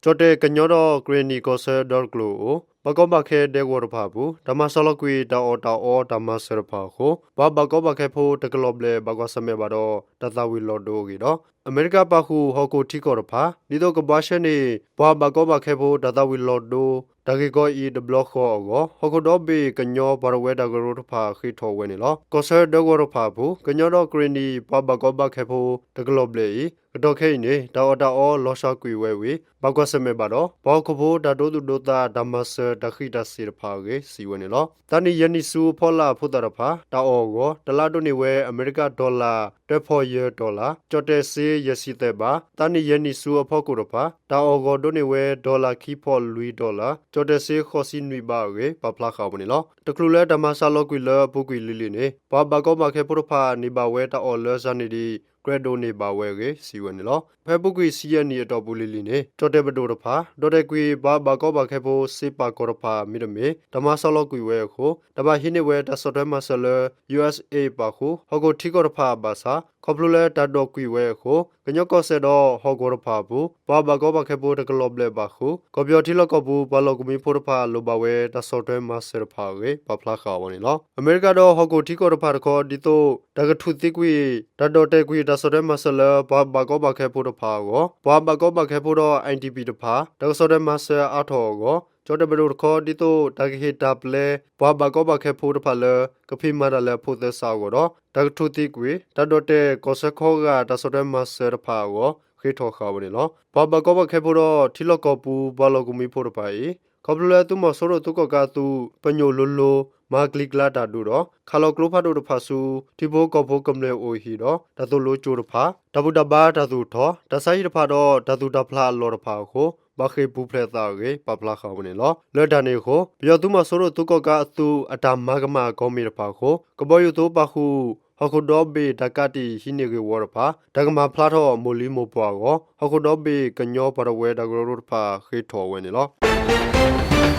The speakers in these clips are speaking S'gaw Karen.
ကၠီၣ်တဲၣ်ကညီဒီးကရ့ၣ်နံၣ်ကီၢ်ဆၢဒီတကလုာ်အအိၣ် ဘၣ်ကီဘၣ်ခဲဒဲကဝီၤတဖၣ်အပူၤ တၢ်မၤစှၤလီၤကွံာ်တၢ်အီၣ်တၢ်အီတၢ်မၤစၢၤတဖၣ်အဃိ ပှၤဘၣ်ကီဘၣ်ခဲဖိတကလီၤဘျဲၣ် ဘၣ်ကွၢ်ဆၢၣ်မဲာ်ဘၣ်ဒီး တၢ်သၣ်ဝံၤလီၤဒိအဂ့ၢ်ဒီး အမဲရကၤပာ်ဃုာ်ဟီၣ်ခိၣ်ထံကီၢ်တဖၣ် ဒ်သိးကဘှါရှဲန့ၢ် ပှၤဘၣ်ကီဘၣ်ခဲဖိတၢ်သၣ်ဝံၤလီၤဒိ တၢ်ဂ့ၢ်ကီအံၤတဘျီဃီအဂီၢ် ဟီၣ်ခိၣ်ဒီဘ့ၣ်ကညီပှၤတဝၢတၢ်ကရၢကရိတဖၣ်ဃ့ထီၣ်ဝဲန့ၣ်လီၤ. ကီၢ်ဆၢဒီကဝီၤတဖၣ်အပူၤ ကညီဒီးကရ့ၣ်နံၣ် ပှၤဘၣ်ကီဘၣ်ခဲဖိတကလီၤဘျဲၣ်အံၤ ကတီၢ်ခဲအံၤန့ၣ် တၢ်အီၣ်တၢ်အီလီၤစှၤကွံာ်ဝဲဝံၤ ဘၣ်ကွၢ်ဆၢၣ်မဲာ်ဘၣ်ဒီး ပှၤဟီၣ်ခိၣ်ဖိတၢ်ဒိသူၣ်ဒိသး တၢ်မၤစၢၤတၢ်ဃံးတၢ်စ့ၤတဖၣ်အဂ့ၢ် စံးဝဲန့ၣ်လီၤ. သးနံၣ်ယဲၢ်နံၣ်ဆူအဖီလာ်ဖိသၣ်တဖၣ် တၢ်အီၣ်အဂီၢ် တလါဒိးန့ၢ်ဝဲ အမဲရကၤဒီလၣ် တၢဖီယဲၢ်ဒီလၣ် ကၠီၣ်တဲၣ်စ့ယဲၢ်ဆံသၢဘး, သးနံၣ်ယဲၢ်နံၣ်ဆူအဖီခိၣ်တဖၣ် တၢ်အီၣ်အဂီၢ်ဒိးန့ၢ်ဝဲ ဒီလၣ်ခံဖီလွံၢ်ဒီလၣ် ကၠီၣ်တဲၣ်စ့ဃိးဆံနွံဘးအဂ့ၢ် ပာ်ဖျါဃာ်ဝဲန့ၣ်လီၤ. တချုးလၢတၢ်မၤစှၤလီၤကွံာ်လၢအပူၤကွံာ်လံၤလံၤန့ၣ် ပှၤဘၣ်ကီဘၣ်ခဲဖိတဖၣ် န့ၢ်ဘၣ်ဝဲတၢ်အီၣ်လၢစှၤန့ၢ်ဒံး ကြၢးဒိးန့ၢ်ဘၣ်ဝဲအဂ့ၢ် စံးဝဲန့ၣ်လီၤ. ဖဲအပူၤကွံာ်ဆံယဲၢ်နံၣ်အတီၢ်ပူၤလံၤလံၤန့ၣ် ကၠီၣ်တဲၣ်ပဒိၣ်တဖၣ် ဒီၣ်တဲာ်ကွံာ်ပှၤဘၣ်ကီဘၣ်ခဲဖိစ့ပာ်ကီၤတဖၣ် မ့တမ့ၢ် တၢ်မၤစှၤလီၤကွံာ်ဝဲအဃိ တၢ်ဘၣ်ဟံးန့ၢ်ဝဲတၢ်ဆီၣ်ထွဲမၤစၢၤလၢ ယူဢၣ်အ့ၣ်ပာ်ဃုာ် ဟီၣ်ခိၣ်ထံကီၢ်တဖၣ်အဘၣ်ဆၣ် ခီဖျိလၢတၢ်ဒိးကွံာ်ဝဲအဃိ ကညီကီၢ်စဲၣ်ဒီးဟီၣ်ကဝီၤတဖၣ်အပူၤ ပှၤဘၣ်ကီဘၣ်ခဲဖိတကလီၤဘျဲၣ်ဘၣ်ဃုာ် ကီၢ်ပယီၤထံလီၢ်ကီၢ်ပူၤ ပှၤလီၢ်ကမှံဖိတဖၣ် လိၣ်ဘၣ်ဝဲတၢ်ဆီၣ်ထွဲမၤစၢၤတဖၣ်အဂ့ၢ် ပာ်ဖျါဃာ်ဝဲန့ၣ်လီၤ. အမဲရကၤဒီးဟီၣ်ခိၣ်ထံကီၢ်တဖၣ်တခီ ဒ်သိး တၢ်ကထူၣ်သံကွံာ် တၢ်ဒိးတဲာ်ကွံာ်တၢ်ဆီၣ်ထွဲမၤစၢၤလၢ ပှၤဘၣ်ကီဘၣ်ခဲဖိတဖၣ်အဂီၢ် ပှၤဘၣ်ကီဘၣ်ခဲဖိဒီး အၣ်အံၣ်တီၣ်ပံၣ်တဖၣ် တၢ်ကဆီၣ်ထွဲမၤစၢၤအါထီၣ်အဂီၢ် ကၠီၣ်တဲၣ်ပဒိၣ်တခီ ဒ်သိးတၢ်ကဟ့ၣ်တၢ်ပျဲ ပှၤဘၣ်ကီဘၣ်ခဲဖိတဖၣ်လၢ ကဖံးမၤတၢ်လၢအဖိးသဲစးအဂီၢ်ဒီး တၢ်ကထူၣ်သံကွံာ် တၢ်ဒိးတဲာ်ကီၢ်ဆၢခီဂာ်တၢ်ဆီၣ်ထွဲမၤစၢၤတဖၣ်အဂီၢ် ဃ့ထီၣ်ဃာ်ဝဲန့ၣ်လီၤ. ပှၤဘၣ်ကီဘၣ်ခဲဖိဒီး ထံလီၢ်ကီၢ်ပူၤ ပှၤလီၢ်ကမှံဖိတဖၣ်အံၤ ခီဖျိလၢသုးမီၤစိရိၤသုးကီၣ်ကးအသုး ပညိၣ်လိၤလိၤ မၤကလံၤကျါတၢ်ဒုးဒီး ခးလီၤကျိဖးဒိၣ်တဖၣ်ဆူ ထံဖိကီၢ်ဖိကမျၢၢ်အိၣ်ဟံၣ်ဒီး တၢ်သိၣ်လိကၠိတဖၣ် တၢ်ဘူၣ်တၢ်ဘါတၢ်သူၣ်ထီၣ် တၢ်ဆါဟံၣ်တဖၣ်ဒီး တၢ်သူၣ်တၢ်ဖျးအလီၢ်တဖၣ်အဃိ ဘၣ်ဃ့ၢ်ပူၤဖျဲးအသးအဂ့ၢ် ပာ်ဖျါဃာ်ဝဲန့ၣ်လီၤ. လၢတၢ်န့ၣ်အဃိ ပယီၤသုးမီၤစိရိၤသုးကီၣ်ကးအသုး အတၢ်မၤကမၣ်အကီၢ်မ့ၢ်တဖၣ်အဃိ ကဘီယူၤသုးပာ်ဃုာ် ဟီၣ်ခိၣ်ဒီဘ့ၣ်တၢ်ကးတံာ်ဟံးန့ၢ်ဂ့ၢ်ဝီတဖၣ် တၢ်ကမၤဖျါထီၣ်မိၢ်လံမိၢ်ပှၢ်အဂီၢ် ဟီၣ်ခိၣ်ဒီဘ့ၣ်ကညီပှၤတဝၢတၢ်ကရၢကရိတဖၣ် ဃ့ထီၣ်ဝဲန့ၣ်လီ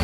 ၤ.